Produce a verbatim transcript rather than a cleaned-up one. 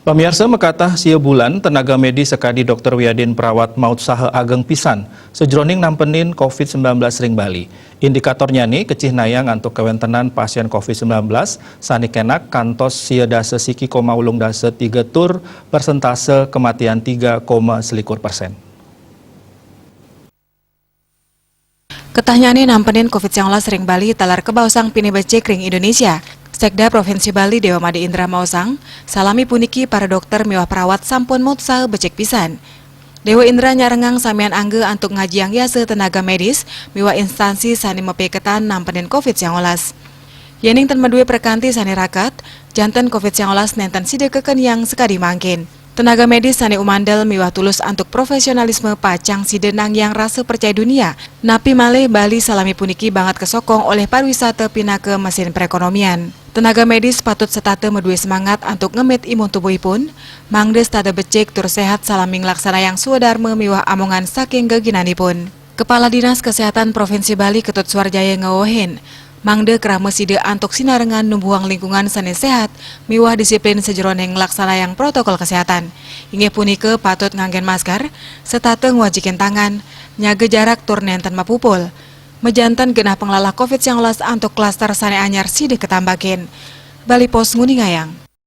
Pamiarsa, makatah sia bulan, tenaga medis sakadi Dokter Wiadin perawat maut saha ageng pisan sajroning nampenin covid sembilan belas ring Bali. Indikatornyane kecih nayang antuk kawentenan pasien covid sembilan belas sane kenak kantos sia dasa siki koma ulung dasa tiga tur persentase kematian tiga koma selikur persen. Ketahnyane nampenin covid sembilan belas ring Bali taler kabaosang pinih becik ring Indonesia. Sekda Provinsi Bali Dewa Made Indra maosang, salami puniki para dokter miwah perawat sampun maut saha becik pisan. Dewa Indra nyarengang samian angga antuk ngajiang yasa tenaga medis miwah instansi sane mapeketan nampenin covid sembilan belas. Yening ten madue prakanti sane raket, janten covid sembilan belas nenten sida kakeniang sakadi mangkin. Tenaga medis sane umandel miwah tulus antuk profesionalisme pacang sida nangiang rasa percaya dunia. Napi malih Bali salami puniki banget kasokong olih pariwisata pinaka mesin perekonomian. Tenaga medis patut setata madue semangat antuk ngemit imun tubuhipun, mangda setata becik tur sehat salami nglaksanayang swadarma miwah amongan saking geginanipun. Kepala Dinas Kesehatan Provinsi Bali Ketut Suarjaya ngewehin, mangda krama sida antuk sinarengan nubuhang lingkungan sane sehat miwah disiplin sajeroning nglaksanayang protokol kesehatan. Inggih punika patut nganggen masker, setata ngwajikin tangan, nyaga jarak tur nenten mapupul. Majanten genah panglalah covid sembilan belas antuk klaster sane anyar sida katambakin. Bali Post nguningayang.